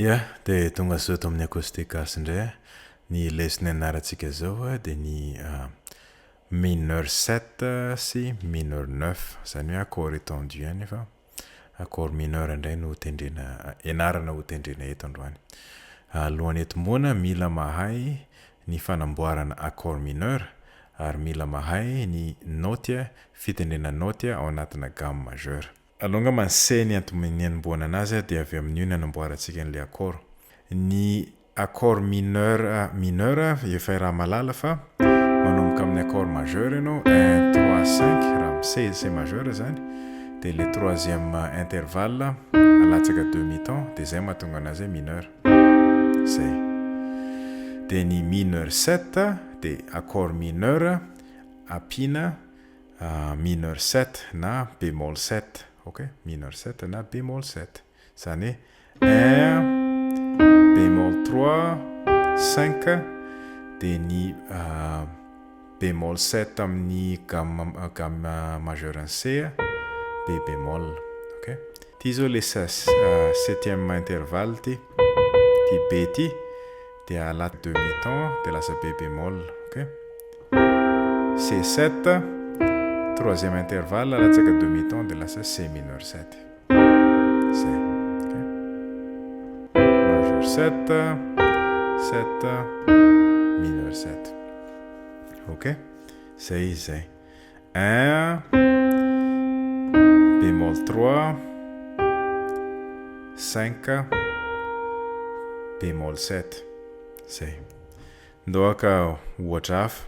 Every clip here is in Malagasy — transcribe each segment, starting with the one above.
Ya, dia tonga soa eto amin'ny Acoustic Gasy indray. Ny lesona ianarantsika izao dia ny mineur sept sy mineur neuf, izany hoe accord étendu ihany fa accord mineur indray no tendrena, ianarana ho tendrena eto androany. Alohan'ny hitomboana, mila mahay ny fanamboarana accord mineur ary mila mahay ny naoty, fitendrena naoty ao anatina gamme majeure. Aleo angamba ny C ny ny anombohana anazy dia avy amin'io ny anamboarantsika an'ilay accord. Ny accord mineur mineur efa iaraha-mahalala fa manomboka amin'ny accord majeur ianao, un, trois, cinq, raha amin'ny C, C majeur izany, dia ilay troisième intervalle alatsaka demi ton dia izay mahatonga anazy hoe mineur. Izay. Dia ny mineur sept dia accord mineur ampiana mineur sept na bémol sept, ok, mineur sept na bémol sept, izany hoe un, bémol trois, cinq, dia ny bémol sept amin'ny gamme gamme majeure ny C, B bémol, ok. Ity izao ilay septième intervalle ity, ity B ity dia ala demi ton dia lasa B bémol, ok. C sept, troisième intervalle alatsaka demi ton dia lasa C mineur sept. Zay. Ok. Majeur sept, sept, mineur sept. Ok. Zay izy zay. Un, bémol trois, cinq, bémol sept. Zay. Ndao haka ohatra hafa,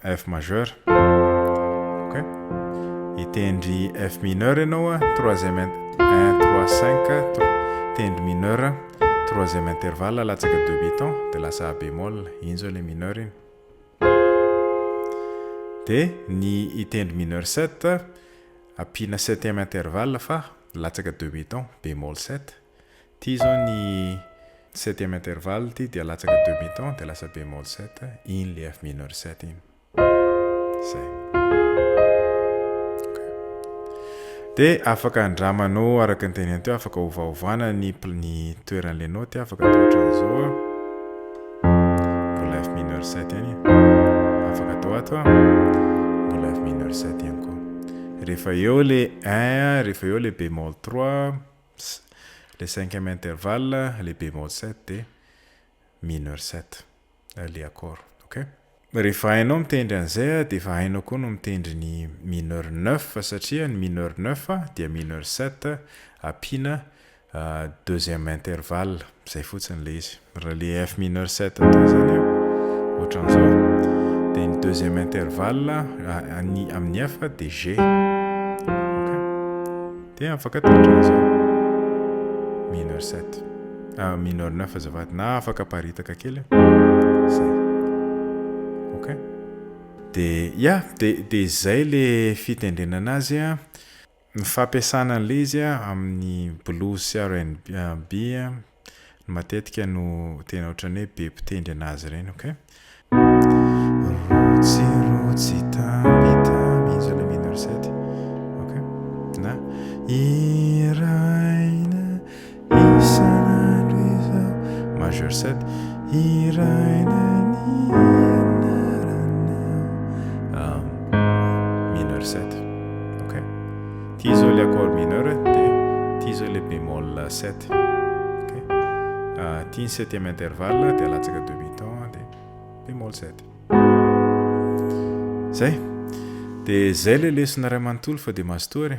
F majeur, ok, hitendry F mineur ianao a, troisième un, trois, cinq, tendry mineur, troisième intervalle latsaka demi ton de lasa A bémol, iny zao le mineur iny, de ny hitendry mineur sept ampiana septième intervalle fa latsaka demi ton, bémol sept, Ty zao ny septième intervalle ty dia latsaka demi ton dia lasa bémol sept, iny le F mineur sept iny. Zay. Ok. Dia afaka andramanao araka ny teneniko teo, afaka ovaovana ny ny toeran'ilay naoty, afaka atao ohatran'izao a. Mbola F mineur sept ihany iny. Afaka atao ato a. Mbola F mineur sept ihany koa. Rehefa eo le un, rehefa eo le bémol trois, Le cinquième intervalle, le bémol sept dia mineur sept le accord. Ok? Rehefa hainao mitendry an'izay dia efa hainao koa no mitendry ny mineur neuf satria ny mineur neuf dia mineur sept ampiana deuxième intervalle, zay fotsiny le izy. Raha le F mineur sept atao zany ohatran'izao dia ny deuxième intervalle ny amin'ny F dia G. Ok? Dia afaka atao ohatran'izao mineur sept, ah, mineur neuf azafady, na afaka aparitaka kely zay. Ok? Dia ya, dia dia zay le fitendrena anazy a. Ny fampiasana an'ilay izy amin'ny blues sy rnb no matetika no tena ohatran'ny hoe be mpitendry anazy ireny, ok? Rotsy rotsy tamby tamby, iny zao ilay mineur sept, ok? Na hiraina isan'andro izao, majeur sept, hiraina ny anaranao, mineur sept, ok? Ty zao le accord mineur de ty zao le bémol sept, ok? Ty ny septième intervalle de alatsaka demi ton de bémol sept. Zay. De zay le lesona iray manontolo fa de mazotoa re.